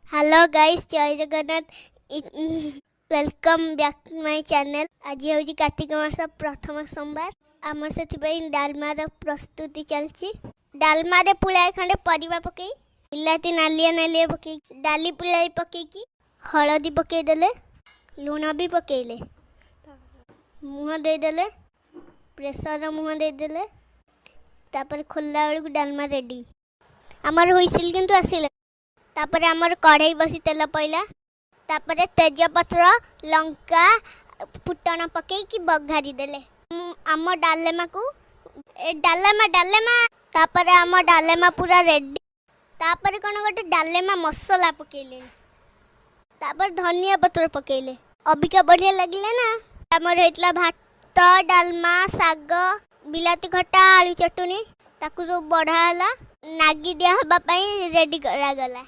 Hello guys, Jay Jagannath. Welcome back to my channel. ଆଜି ହେଉଛି କାର୍ତ୍ତିକ ମାସ ପ୍ରଥମ ସୋମବାର। ଆମର ସେଥିପାଇଁ ଡାଲମାର ପ୍ରସ୍ତୁତି ଚାଲିଛି। ଡାଲମାରେ ପୁଳାଏ ଖଣ୍ଡେ ପରିବା ପକେଇ, ବିଲାତି ନାଲିଆ ନାଲିଆ ପକେଇ, ଡାଲି ପୁଳାଏ ପକେଇକି, ହଳଦୀ ପକେଇଦେଲେ, ଲୁଣ ବି ପକେଇଲେ, ମୁହଁ ଦେଇଦେଲେ, ପ୍ରେସରର ମୁହଁ ଦେଇଦେଲେ। ତାପରେ ଖୋଲିଲା ବେଳକୁ ଡାଲମା ରେଡ଼ି। ଆମର ହୁଇସିଲ୍ କିନ୍ତୁ ଆସିଲା। ତାପରେ ଆମର କଢ଼େଇ ବସି ତେଲ ପଇଲା। ତାପରେ ତେଜପତ୍ର, ଲଙ୍କା, ଫୁଟଣ ପକେଇକି ବଘାରି ଦେଲେ। ଆମ ଡାଲେମାକୁ ଏ ଡାଲେମା ଡାଲେମା। ତାପରେ ଆମ ଡାଲେମା ପୁରା ରେଡି। ତାପରେ କ'ଣ ଗୋଟେ ଡାଲେମା ମସଲା ପକେଇଲେଣି। ତାପରେ ଧନିଆ ପତ୍ର ପକେଇଲେ। ଅବିକା ବଢ଼ିଆ ଲାଗିଲା ନା? ଆମର ହେଇଥିଲା ଭାତ, ଡାଲମା, ଶାଗ, ବିଲାତି ଖଟା, ଆଳୁ ଚଟୁଣି। ତାକୁ ସବୁ ବଢ଼ା ହେଲା, ନାଗି ଦିଆ ହେବା ପାଇଁ ରେଡି କରାଗଲା।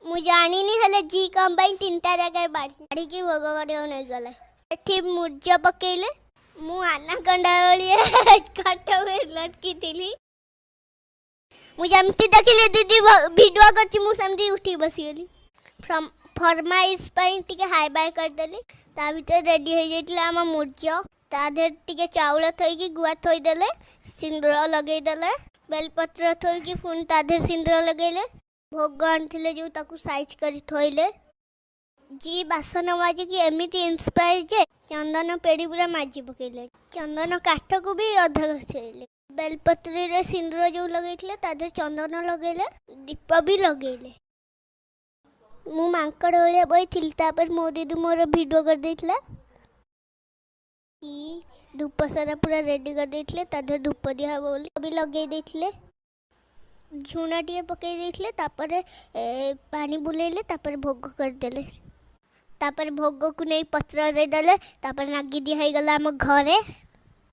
ମୁଁ ଜାଣିନି, ହେଲେ ଜି କଣ ପାଇଁ ତିନିଟା ଜାଗାରେ ବାଢ଼ିକି ଭୋଗ କରିବାକୁ ନେଇଗଲେ। ଏଠି ମୁର୍ଜ ପକେଇଲେ। ମୁଁ ଆନାକଣ୍ଡା ଭଳିଆ କାଠ ଲଟକିଥିଲି। ମୁଁ ଯେମିତି ଦେଖିଲି ଦିଦି ଭିଡ଼ିଓ କରିଛି, ମୁଁ ସେମିତି ଉଠିକି ବସିଗଲି। ଫରମାଇଶ ପାଇଁ ଟିକେ ହାଇ ବାଇ କରିଦେଲି। ତା ଭିତରେ ରେଡି ହେଇଯାଇଥିଲା ଆମ ମୁର୍ଜ। ତା ଦେହରେ ଟିକେ ଚାଉଳ ଥୋଇକି, ଗୁଆ ଥୋଇଦେଲେ, ସିନ୍ଦୁର ଲଗେଇଦେଲେ। ବେଲପତ୍ର ଥୋଇକି ପୁଣି ତା ଦେହରେ ସିନ୍ଦୁର ଲଗେଇଲେ। ଭୋଗ ଆଣିଥିଲେ ଯେଉଁ, ତାକୁ ସାଇଜ୍ କରି ଥୋଇଲେ। ଜି ବାସନ ମାଜିକି ଏମିତି ଇନ୍ସପାୟାର ଯେ ଚନ୍ଦନ ପେଡ଼ି ପୁରା ମାଜି ପକେଇଲେ। ଚନ୍ଦନ କାଠକୁ ବି ଅଧା ଘଷିଲେ। ବେଲପତ୍ରରେ ସିନ୍ଦୁର ଯେଉଁ ଲଗେଇଥିଲେ, ତା ଦେହରେ ଚନ୍ଦନ ଲଗେଇଲେ, ଦୀପ ବି ଲଗେଇଲେ। ମୁଁ ମାଙ୍କଡ଼ ଭଳିଆ ବଇଥିଲି। ତାପରେ ମୋ ଦିଦି ମୋର ଭିଡ଼ିଓ କରିଦେଇଥିଲା କି ଧୂପ ସାରା ପୁରା ରେଡ଼ି କରିଦେଇଥିଲେ। ତା ଦେହରେ ଧୂପ ଦିଆହବ ବୋଲି ବି ଲଗେଇ ଦେଇଥିଲେ। ଝୁଣା ଟିକେ ପକେଇ ଦେଇଥିଲେ। ତାପରେ ପାଣି ବୁଲେଇଲେ। ତାପରେ ଭୋଗ କରିଦେଲେ। ତାପରେ ଭୋଗକୁ ନେଇ ପତ୍ର ଦେଇଦେଲେ। ତାପରେ ନାଗି ଦିଆ ହେଇଗଲା ଆମ ଘରେ।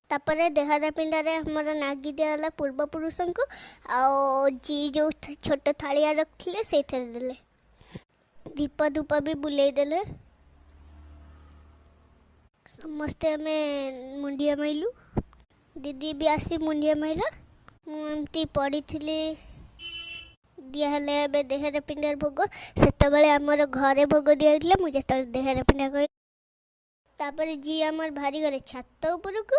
ତାପରେ ଦେହରା ପିଣ୍ଡାରେ ଆମର ନାଗି ଦିଆଗଲା ପୂର୍ବପୁରୁଷଙ୍କୁ। ଆଉ ଜି ଯେଉଁ ଛୋଟ ଥାଳିଆ ରଖିଥିଲେ, ସେଇଥିରେ ଦେଲେ। ଦୀପ ଧୂପ ବି ବୁଲେଇ ଦେଲେ। ସମସ୍ତେ ଆମେ ମୁଣ୍ଡିଆ ମାଇଲୁ। ଦିଦି ବି ଆସି ମୁଣ୍ଡିଆ ମାଇଲା। ମୁଁ ଏମିତି ପଡ଼ିଥିଲି। ଦିଆହେଲେ ଏବେ ଦେହରେ ପିଣ୍ଡାରେ ଭୋଗ। ସେତେବେଳେ ଆମର ଘରେ ଭୋଗ ଦିଆହେଇଥିଲା, ମୁଁ ଯେତେବେଳେ ଦେହରେ ପିଣ୍ଡା କହିଲି। ତାପରେ ଯିଏ ଆମର ଭାରି ଗଲେ ଛାତ ଉପରକୁ।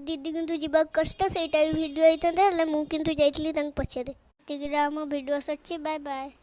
ଦିଦି କିନ୍ତୁ ଯିବାକୁ କଷ୍ଟ, ସେଇଟା ବି ଭିଡ଼ିଓ ହେଇଥାନ୍ତା, ହେଲେ ମୁଁ କିନ୍ତୁ ଯାଇଥିଲି ତାଙ୍କ ପଛରେ। ଏତିକିରେ ଆମ ଭିଡ଼ିଓ ସରିଛି। Bye bye.